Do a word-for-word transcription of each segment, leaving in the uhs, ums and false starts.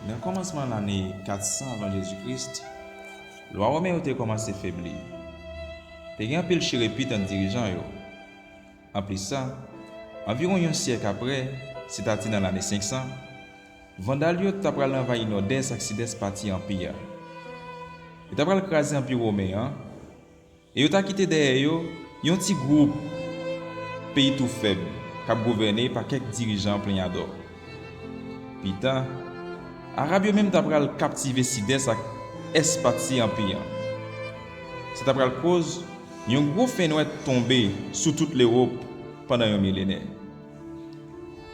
Nan kòmansman lane kat san avan Jezi Kris, lwa women yo te kòmanse febli. Te gen anpil chirepit ant dirijan yo. Anplis sa, anviwon yon syèk apre, sètadi nan lane senk san, Vandal yo t apral anvayi nòdès ak sidès pati anpi a. Yo t apral kraze anpi women an, e yo ta kite dèyè yo yon ti gwoup peyi tou fèb k ap gouvène pa kèk dirijan plenyadò. Pita, Arab yo menm t apral kaptive sidès ak ès pati anpi an. Sa t apral koz yon gwo fenwèt tonbe sou tout Lewòp pandan yon milenè.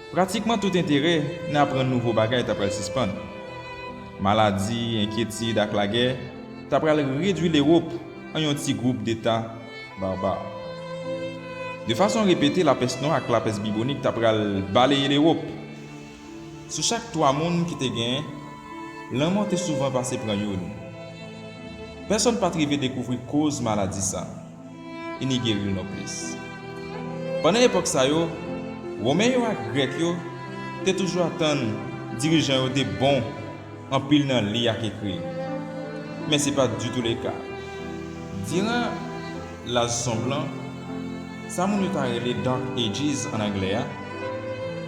Pratikman tout enterè nan aprann nouvo bagay t apral sispann. Maladi, enkyetid ak lagè t apral redwi Lewòp an yon ti gwoup deta baba. De fason repete, lapès nwa ak lapès bibonik t apral baleye Lewòp. Sou chak twa moun ki te genyen, lanmò te souvan pase pran youn. Pèsonn pa t rive dekouvri koz maladi sa e ni geri l nonplis. Pandan epòk sa yo, Women yo ak Grèk yo te toujou atann dirijan yo te bon anpil nan li ak ekri. Men se pa t ditou leka. Diran Laj Sonb lan, sa moun yo ta rele Dark Ages ann anglè a,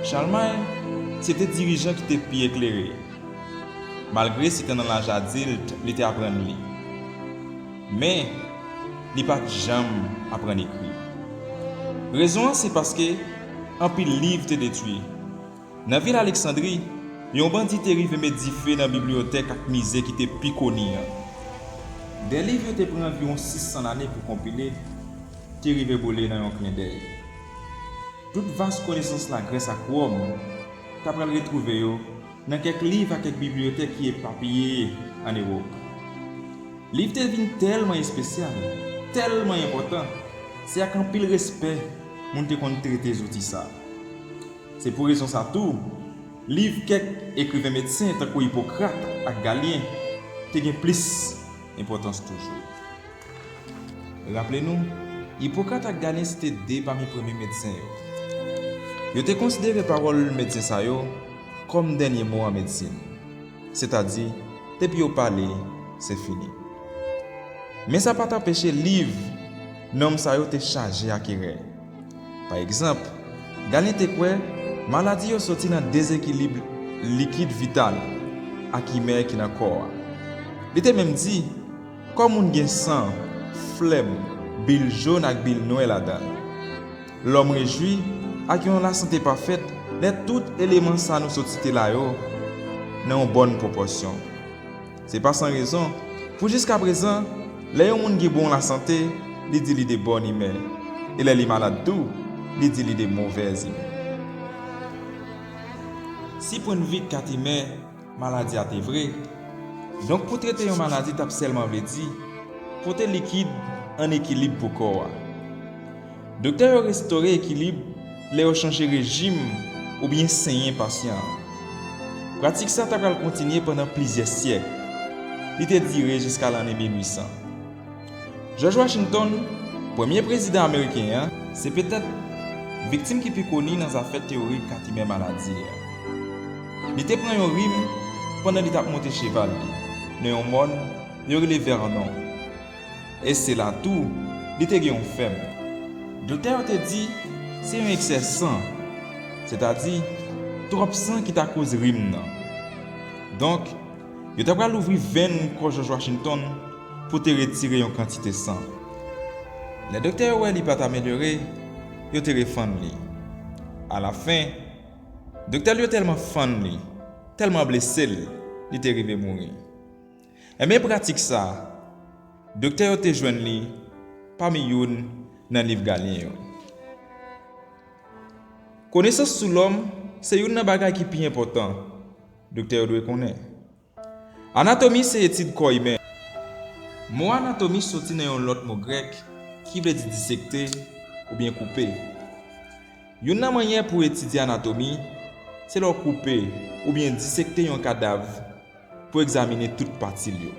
Chalmay se te dirijan ki te pi eklere. Malgre se te nan laj adilt li te aprann li, men li pa t janm aprann ekri. Rezon an se paske anpil liv te detwi. Nan vil Aleksandri, yon bandi te rive met dife nan bibliyotèk ak mize ki te pi koni an. De liv yo te pran anviwon sis san lane pou konpile te rive boule nan yon klendèy. Tout vas konesans Lagrès ak Wòm ta pral retwouve yo nan kèk liv ak kèk bibliyotèk ki epapiye ann Ewòp. Liv te vin tèlman espesyal, tèlman enpòtan, se ak anpil respè moun te konn trete zouti sa. Se pou rezon sa tou, liv kèk ekriven medsen tankou Ipokrat ak Galyen te gen plis enpòtans toujou. Raple nou, Ipokrat ak Galyen se te de pami premye medsen yo. Yo te konsidere pawòl medsen sa yo kòm dènye mo an medsin, sètadi, depi yo pale, se fini. Men sa pa t anpeche liv nonm sa yo te chaje ak erè. Pa egzanp, Galyen te kwè maladi yo soti nan dezekilib likid vital ak imè ki nan kò a. Li te menm di, kò moun gen san, flèm, bil jòn ak bil nwè ladan l. Lòm rejwi ak yon lasante pafèt lè tout eleman sa nou sot site la yo nan yon bòn pwopòsyon. Se pa san rezon pou jiskaprezan, lè yon moun gen bon lasante, li di li de bòn imè, e lè li malad tou, li di li de movèz imè. Si pwennvi kat imè maladi a te vre, donk pou trete yon maladi t ap sèlman vle di pote likid ann ekilib pou kò a. Doktè yo restore ekilib lè yo chanje rejim oubyen senyen pasyan an. Pratik sa ta pral kontinye pandan plizyè syèk. Li te dire jiska lane mil uit san. George Washington, premye prezidan ameriken an, se petèt viktim ki pi koni nan zafè teyori kat imè maladi a. Li te pran yon rim pandan li t ap monte cheval li nan yon mòn yo rele Vernon. E se la tou, li te gen yon fèm. Doktè yo te di se yon eksè san, sètadi twòp san ki ta koz rim nan. Donk, yo ta pral ouvri venn kò George Washington pou te retire yon kantite san. Lè doktè yo wè li pa t amelyore, yo te refann li. Alafen, doktè yo tèlman fann li, tèlman blese l, li te rive mouri. Enben pratik sa, doktè yo te jwenn li pami youn nan liv Galyen yo. Konesans sou lòm se youn nan bagay ki pi enpòtan doktè yo dwe konnen. Anatomi se etid kò imen. Mo anatomi soti nan yon lòt mo grèk ki vle di disekte oubyen koupe. Youn nan mannyè pou etidye anatomi se lè w koupe oubyen disekte yon kadav pou egzamine tout pati l yo.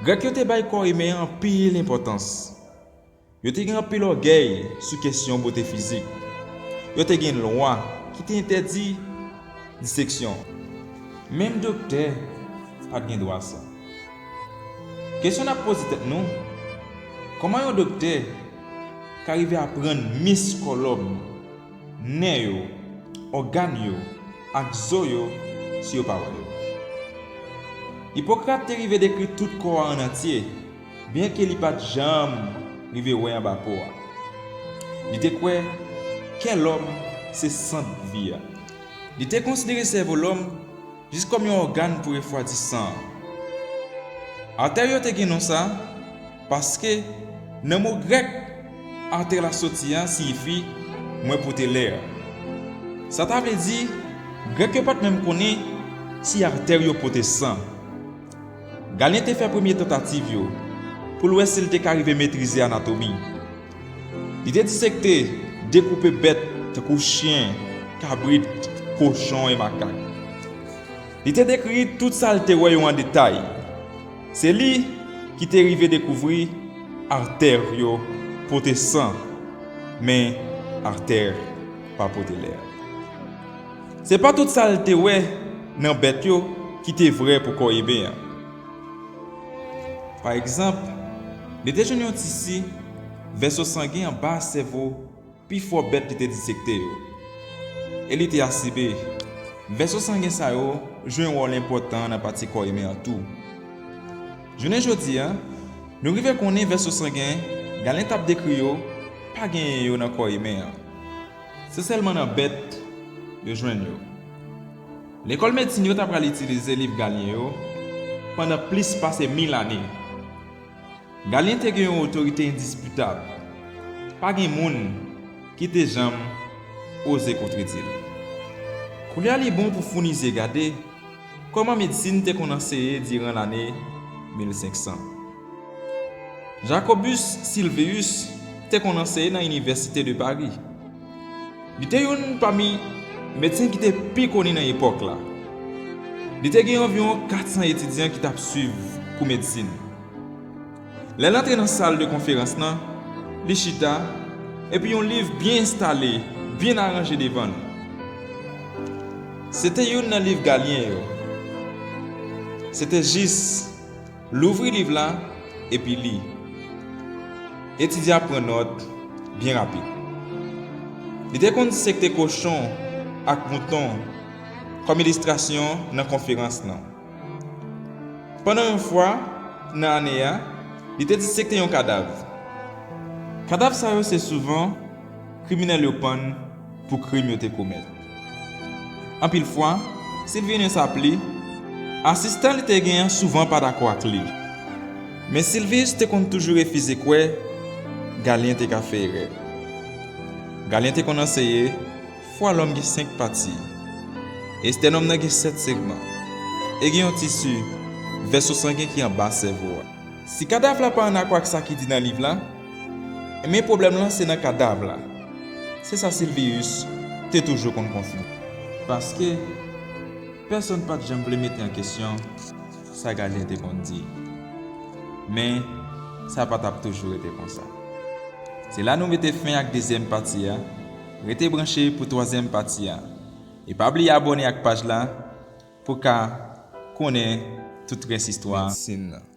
Grèk yo te bay kò imen an anpil enpòtans. Yo te gen anpil ògèy sou kesyon bote fizik. Yo te gen lwa ki te entèdi diseksyon. Menm doktè pa t gen dwa sa. Kesyon n ap poze tèt nou, kòman yon doktè ka rive aprann mis kò lòm, nen yo, ògàn yo, ak zo yo, si yo pa wè yo? Ipokrat te rive dekri tout kò a an antye, byenke li pa t janm rive wè anba po a. Li te kwè kè lòm se sant vi a. Li te konsidere sèvo lòm jis kòm yon ògàn pou refwadi san an. Atè yo te gen non sa paske nan mo grèk atè la soti a siyifi mwen pote lè a. Sa ta vle di, Grèk yo pa t menm konnen si atè yo pote san. Galyen te fè premye tantativ yo pou l wè si l te ka rive metrize anatomi. Li te disekte, dekoupe bèt tankou chen, kabrit, kochon e makak. Li te dekri tout sa l te wè yo an detay. Se li ki te rive dekouvri atè yo pote san, men atè pa pote lè. Se pa tout sa l te wè nan bèt yo ki te vrè pou kò imen an. Pa egzanp, li te jwenn yon tisi, vèso sangen anba sèvo pifò bèt li te disekte yo. E li te asibe, vèso sangen sa yo jwe yon wòl enpòtan nan pati kò imen an tou. Jounen jodi a, nou rive konnen vèso sangen Galen t ap dekri yo pa genyen yo nan kò imen an. Se sèlman nan bèt yo jwenn yo. Lekòl medsin yo ta pral itilize liv Galyen yo pandan plis pase mil ane. Galyen te gen yon otorite endisputab. Pa gen moun ki te janm oze kontredi l. Koulye a li bon pou founi zye gade kòman medsin te konn anseye diran lane mil senk san. Jacobus Sylvius te konn anseye nan Inivèsite de Paris. Li te youn pami medsen ki te pi koni nan epòk la. Li te gen anviwon kat san etidyan ki t ap swiv kou medsin. Lè l antre nan sal de konferans lan, li chita, epi yon liv byen enstale, byen aranje devan l. Se te youn nan liv Galyen yo. Se te jis louvri liv la epi li. Etidyan ap pran nòt byen rapid. Li te konn disekte kochon ak mouton kòm ilistrasyon nan konferans lan. Pandan yon fwa nan ane a, li te disekte yon kadav. Kadav sa yo se souvan kriminèl yo pann pou krim yo te komèt. Anpil fwa, Silvinus ap li, asistan li te gen an souvan pa dakò ak li. Men Silvius te konn toujou refize kwè Galyen te ka fè erè. Galyen te konn anseye fwa lòm gen senk pati, estènòm nan gen sèt segman, e gen yon tisi, vèso sangen ki anba sèvo a. Si kadav la pa annakò ak sa ki di nan liv la, ebyen pwoblèm lan se nan kadav la. Se sa Silvius te toujou konn konfime. Paske pèsonn pa t janm vle mete an kesyon sa Galyen te konn di. Men, sa pa t ap toujou rete konsa. Se la nou mete fen ak dezyèm pati a. Rete branche pou twazyèm pati a. E pa bliye abòne ak paj la pou ka konnen tout rès istwa medsin nan.